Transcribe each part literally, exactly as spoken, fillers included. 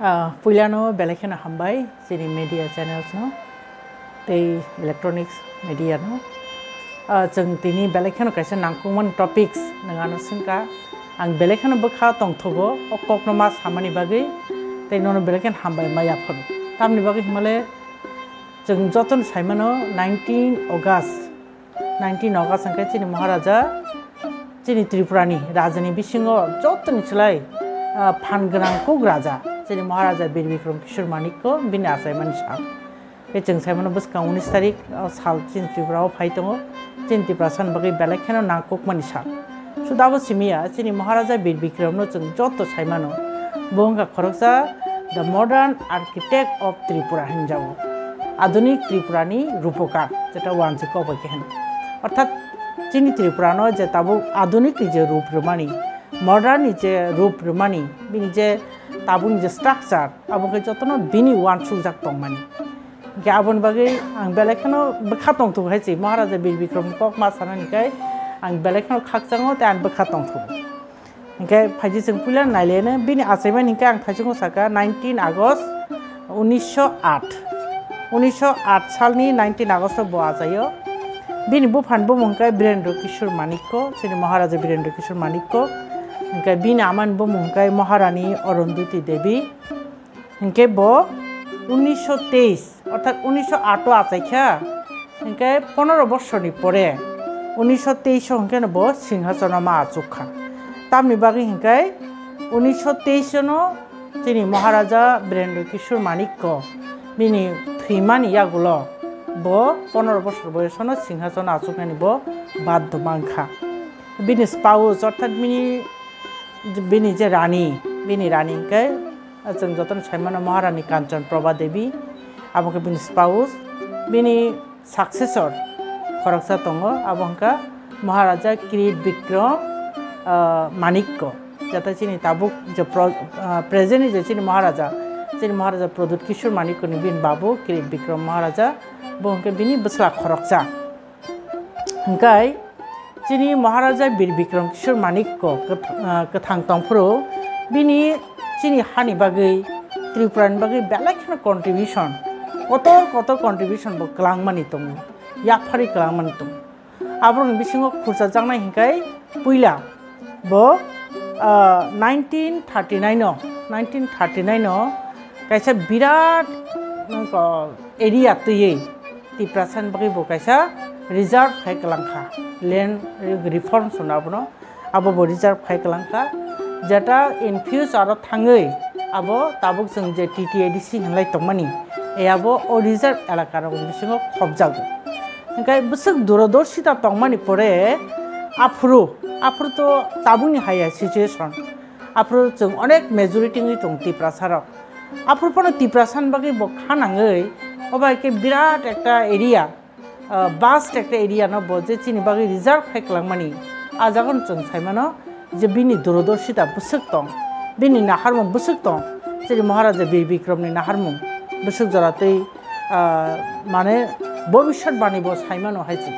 Ah, puilano belai kheno hambai chini media channels no tei electronics media no. Ah, chwng tini belai kheno kaisa nangkukmani topics nwng ano swngkha. Ang belai kheno bwkha tongthogo o kokno ma samani bagwi, tei nono belai kheno hambai ma yaphano. Tamni bagwi himale chwng jotono saimano nineteen August, nineteen August hwnkhe chini Maharaja, chini Tripurani rajani bisingo jotoni slai, ah, phan gwnang kuk raja, chini Maharaja Bir Bikram Kishore Manikko bini achaimani sal. Tei chwng saimano bwskang unis tarik, o sal chini Tripura o phai tongo, chini Tiprasa ni bagwi belai kheno nangkukmani sal. Suda bo simiya, chini Maharaja Bir Bikram no chwng joto saimano, bo wngkha khoroksa the modern architect of Tripura hinjago, adunik Tripura ni rupokar, jeta wansi kok bai khe hino. Orthat chini Tripura no je tabuk adunik ni je rup rwmani, modern ni je rup rwmani, bini je tabuk ni je structure, abo khe jotono bini wansukjak tongmani. Hingke aboni bagwi ang belai kheno bwkha tongthogo hai se Maharaja Bir Bikram kok ma sanani kai ang belai kheno khakchango tei ang bwkha tongthogo. Hingke phaidi chwng puila nailene bini achaimani hingke ang thaichungo saka nineteen August unisho aat. Unisho aat salni nineteen August bo achaio. Bini buphani bumung hingke Birendra Kishore Manikko, chini Maharaja Birendra Kishore Manikko. Hingke bini amani bumung hingke Maharani Arundhati Devi. Hingke bo unisho teis, orthat unisho aat o achaikha, hingke ponoro bosorni pore unisho teis o hingke no bo singhasono ma achukha. Tamni bagwi hingke unisho teis no chini Maharaja Birendra Kishore Manikko bini thwimani yagulo bo ponoro bosor boyosono singhasono achuknani bo baddo mankha. Bini spouse, orthat bini, bini je rani, bini rani hingke Chwng jotono saimano Maharani Kanchan Prabha Devi, abo khe bini spouse, bini successor khoroksa tongo, abo wngkha Maharaja Kirit Bikram, ah, Manikko. Jata chini tabuk je pro-, ah, present ni je chini Maharaja, chini Maharaja Pradyut Kishore Manikko ni bini babu Kirit Bikram Maharaja, bo hwnkhe bini bwsla khoroksa. Hingkai chini Maharaja Bir Bikram Kishore Manikko kwth-, ah, kwthang tongphuru bini chini hani bagwi, Tripura ni bagwi belai kheno contribution, kotor kotor contribution bo kwlangmani tongo, yapharwi kwlangmani tongo. Aborokni bisingo khurchajaknai hingkai puila bo, ah, nineteen thirty nine o, nineteen thirty nine o kaisa birat, nangko, area twiwi Tiprasa ni bagwi bo kaisa reserve khai kwlangkha, land reforms hwnwi abono, abo bo reserve khai kwlangkha, jeta in future aro thangwi abo tabuk chwng je T T A D C hwnlai tongmani, e abo o reserve elaka rokni bisingo khopjago. Hingkai bwswk durodorshita tongmani pore aphuru, aphuru to tabukni haya situation, aphuru chwng onek majority wngwi tongo Tiprasa rok. Aphuru phano Tiprasa ni bagwi bo kha nangwi, obo hai khe birat ekta area, ah, vast ekta area no bo je chini bagwi reserve khai kwlangmani, ah jaga no chwng sai mano je bini durodorshita bwswk tong, bini naharmung bwswk tong, chini Maharaja Bir Bikram ni naharmung bwswk jora twi, ah, mane bobishyot bani bo sai mano hai se.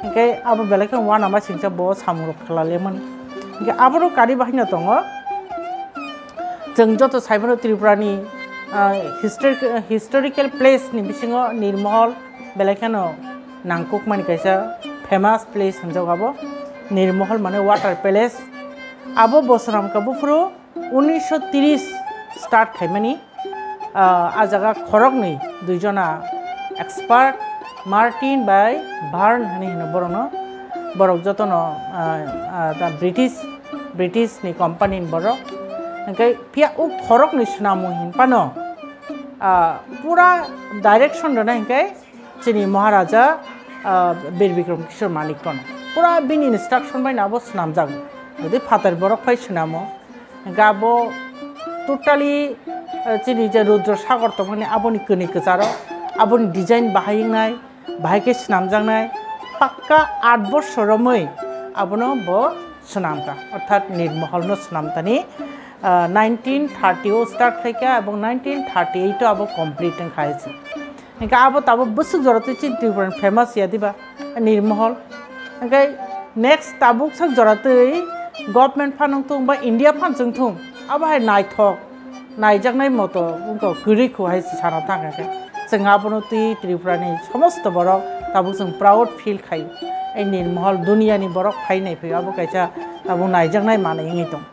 Hingke abo belai khe uanama singcha bo samung rok khlai lemani. Hingke aboro kari bahai no tongo. Chwng joto sai mano Tripura ni, ah, histori-, historical place ni bisingo Nirmohol belai kheno nangkukmani kaisa famous place hwnjago abo. Nirmohol mane water palace. Abo bo swnamkha buphuru unisho tris start khaimani. Ah, ah jaga khoroknwi duijona expert Martin bai Byrne hwnwi hino borokno. Borok jotono, ah, ah, da British, British ni company ni borok. Hingke phiya o khoroknwi swnamwi hinphano, ah, pura direction rwnai hingke chini Maharaja, ah, Bir Bikram Kishore Manikko no. Pura bini instruction bai no abo swnamjak. Jodi phatar borok phai swnamo, hingke abo totally, ah, chini je Rudra Sagar tongmani aboni kwnwi kwcharo, aboni design bahai wngnai, bahai khe swnamjaknai, pakka aat bosor romwi abono bo swnamkha, orthat Nirmohol no swnamtani, ah, nineteen thirty o start khaikha, ebong nineteen thirty eight o abo complete wngkha hai se. Hingke abo tabuk bwswk jora twi chini Tripura ni famous ya diba, Nirmohol. Hingke next tabuk sak jora twi government phan wng thung ba India phan chwng thung, abo hai naithok. naijaknai moto wngkha kwrwi kho hai se sana thang khe. Chwng abono twi Tripura ni somosto borok tabuk chwng proud feel khai. Ei Nirmahal duniya ni borok phai nai phai abo kaisa tabuk naijaknai manwi wngwi tong.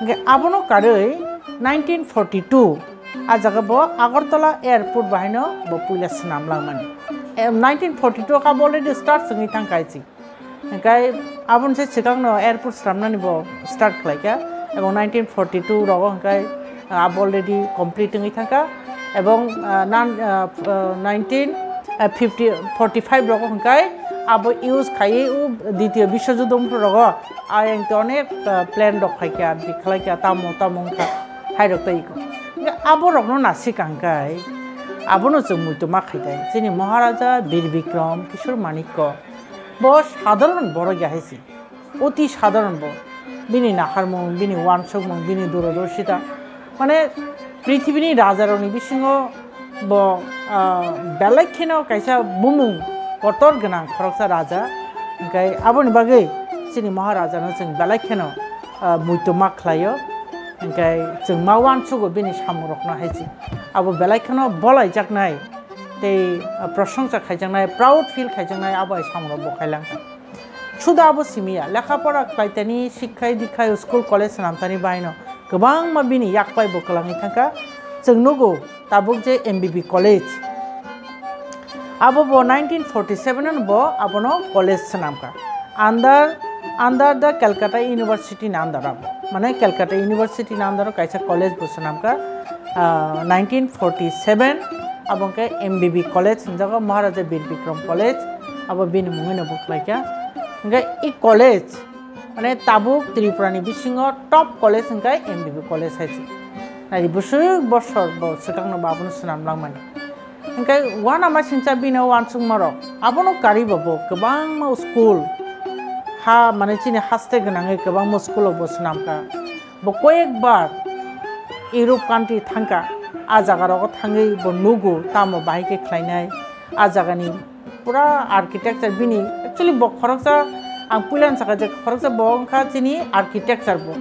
Hingke abono karwi nineteen forty two a jaga bo Agartala airport bahaino bo puila swnam langmani. Em, nineteen forty two ka already start swngwi thang kaichi. Hingke aboni se swkangno airport swnamnani bo start khlaikha. Ebong nineteen forty two rogo hingke abo already complete wngwi thangkha. Ebong, ah, nan, ah, ah, nineteen fifty, forty five rogo hingke abo use khaiwi o Ditiyo Biswajudh rogo ayang te onek, ah, plan rok khai kha, bi khlai kha, tamo tamo wngkha, hai rok tei ko. Hingke abo rok no nasika hingke abono chwng muitu ma khai dai. Chini Maharaja Bir Bikram Kishore Manikya bo sadharon borok ya hai se, oti sadharon bo. Bini naharmung, bini wansukmung, bini durodorshita, mane prithibini rajarokni bisingo bo, ah, belai kheno kaisa bumung kotor gwnang khoroksa raja. Hingke aboni bagwi chini Maharajano chwng belai kheno, ah, muitu ma khlaio. Hingke chwng ma uansugo bini samungrokno hai se. Abo belai kheno bolaijaknai tei, ah, prosongsa khaijaknai, proud feel khaijaknai abo hai samungrok bo khailangkha. Suda abo simi ya, lekha pora khlaitani, sikhai dikhai, school college swnamtani baino kwbangma bini yakpai bo kwlangwi thangkha. Chwng nugo tabuk je M B B college. Abo bo nineteen forty seven ano bo abono college swnamkha. Under, under the Calcutta University ni under abo. Mane Calcutta University ni under o kaisa college bo swnamkha. Ah, nineteen forty seven abo hwnkhe M B B college hinjago, Maharaja Bir Bikram College, abo bini mungwi no bo khlaikha. Hwnkhe i college, mane tabuk Tripura ni bisingo top college hwnkhe M B B college hai se. Nai di, bwswk bosor bo swkang no bo abono swnam langmani. Hwnkhe uanama singcha bini uansukma rok abono karwi bo bo kwbangma school ha, mane chini haste gwnangwi kwbangma school o bo swnamkha. Bo koyekbar Europe country thangkha, a jaga rogo thangwi bo nugo tamo bahai khe khlainai, a jagani pura architecture bini, actually bo khoroksa, ang puilani saka je khoroksa bo wngkha chini architecture bo,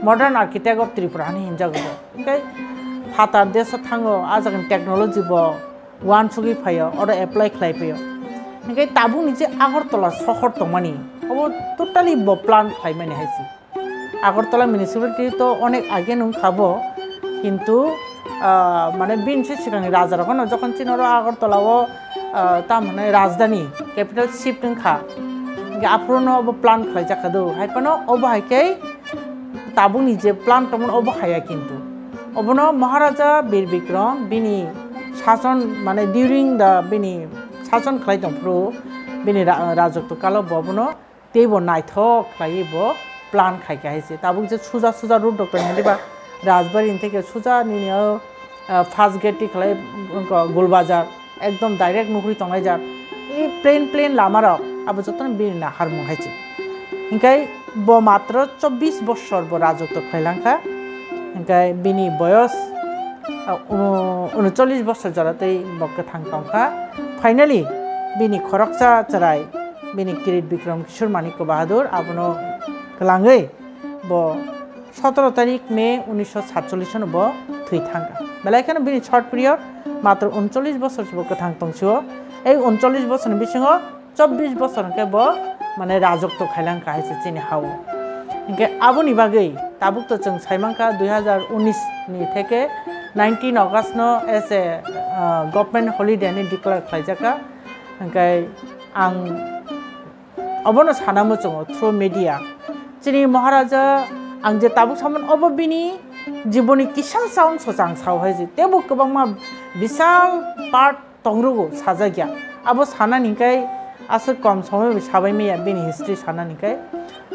modern architect of Tripura hinwi hinjago bo. Hingke phatar deso thango, a jagani technology bo uansugwi phaio, oro apply khlai phaio. Hingke tabukni je Agartala sohor tongmani, obo totally bo plan khlaimani hai se. Agartala municipality to onek age nung kha bo, kintu, ah, mane bini se swkangni raja rok no jokhon chini oro Agartala o, ah, tam hwnwi rajdhani, capital shift wng kha, hingke aphuru no obo plan khlai jak kha do, hai phano obo hai khe tabukni je plan tongmani obo haya kintu. Obono Maharaja Bir Bikram bini sason mane during the bini sason khlai tong phuru bini ra-, rajotw kalo bo obono teibo naithok khlaiwi bo plan khai kha hai se. Tabuk je suja suja route rok tongmani ba Rajbari ni theke suja nini o, ah, first gate ti khlai wngkha Gulbazar, ekdom direct nuhuri tongnai jak. I plain plain lama rok abo jotono bini naharmung hai se. Hingkai bo matro chobbish bosor bo rajotw khlai lang kha. Hingkai bini boyos, ah, unu-, unochollish bosor jora tei bo kwthang tong kha. Finally bini khoroksa chwrai bini Kirit Bikram Kishore Manikya Bahadur abono kwlangwi bo sotoro tarik May unisho satchollish no bo thwi thangkha. Belai kheno bini short period, matro uncholish bosor se bo kwthang tongsio. Ei uncholish bosor ni bisingo chobbish bosor hwnkhe bo mane rajotw khailang kha hai se chini hao. Hingkhe aboni bagwi tabuk to chwng sai mankha dui hazar unis ni theke nineteen August no as a, ah, government holiday ni declare khlaijak kha. Hingkhe ang obono sana muchungo through media. Chini Maharaja ang je tabuk samani obo bini jiboni kisa sound sochang sao hai je. Tebo kwbangma bisal part tongrugo sajak ya. Abo sanani kai aswk kom somoi bai sabai maya bini history sanani kai.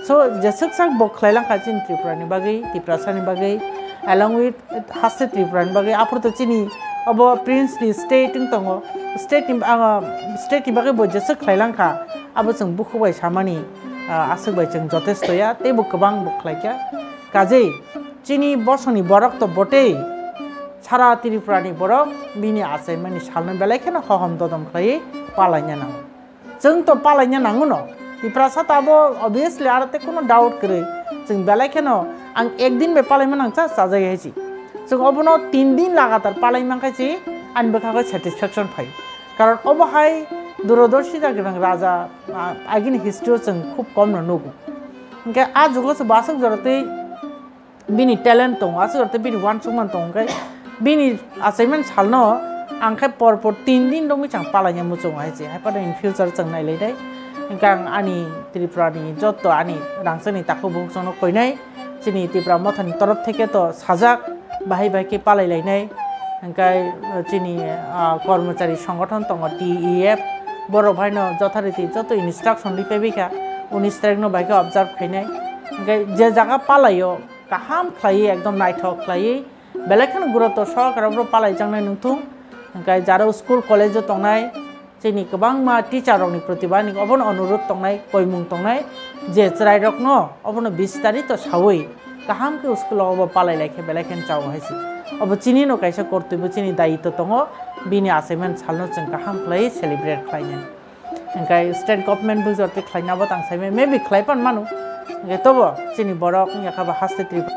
So, jeswk sak bo khlai lang kha chini Tripura ni bagwi, Tiprasa ni bagwi, along with haste Tripura ni bagwi, aphuru to chini obo prince ni state wng tongo, state ni, ah, state ni bagwi bo jeswk khlai lang kha, abo chwng bukhuk bai samani, ah, aswk bai chwng jotesto ya, tei bo kwbang bo khlai kha. Kajei chini bosongni borok to botei, sara Tripura ni borok bini achaimani salno belai kheno hohom dodom khlaiwi palaina nango. Chwng to palaina nango no. Tiprasa to abo obviously aro tei kuno doubt kwrwi. Chwng belai kheno ang ekdin bai palaima nangcha chajai hai si. Chwng obono tin din lagatar palai mankha si ani bwkha khe satisfaction phai. Karon obo hai durodorshita gwnang raja, ah, agini history o chwng khub kom no nugo. Hwnkhe a jugo se bo aswk jora tei bini talent tongo, aswk jora tei bini uansukmani tongo, hwnkhe bini achaimani salno ang khe por por tin din romwi chang palaina muchungo hai se. Hai phano in future chwng nailainai. Hwnkhe ang ani Tripura ni jotto ani rangchakni takhuk bukhuk chwngno koinai. Chini Tipra Mothani torof theke to sajak, bahai bahai khe palai lainai. Hwnkhe chini, ah, kormochari songothon tongo, T E F, borok haino jothariti joto instruction ripaibaikha, unis tarikno bahai khe observe khainai. Hwnkhe je jaga palaio, kaham khlaiwi, ekdom naithok khlaiwi, belai kheno gurutto sohokare boro palaijaknai nungthung. Hwnkhe jaro school college-o tongnai, chini kwbangma teacher rokni proti bo ani obono onurudh tongnai, koimung tongnai, je chwrairokno obono bistarito saui kaham khe school o obo palai lai khe belai kheno chao hai se. Obo chinino kaisa kortoi bo chini dayitto tongo, bini achaimani salno chwng kaham khlai celebrate khlainai. Hwnkhe state government bo jotoi khlaina bo tang saimai, maybe khlai pan mano, hwnkhe tobo chini borok wngya kha bo haste Tripura.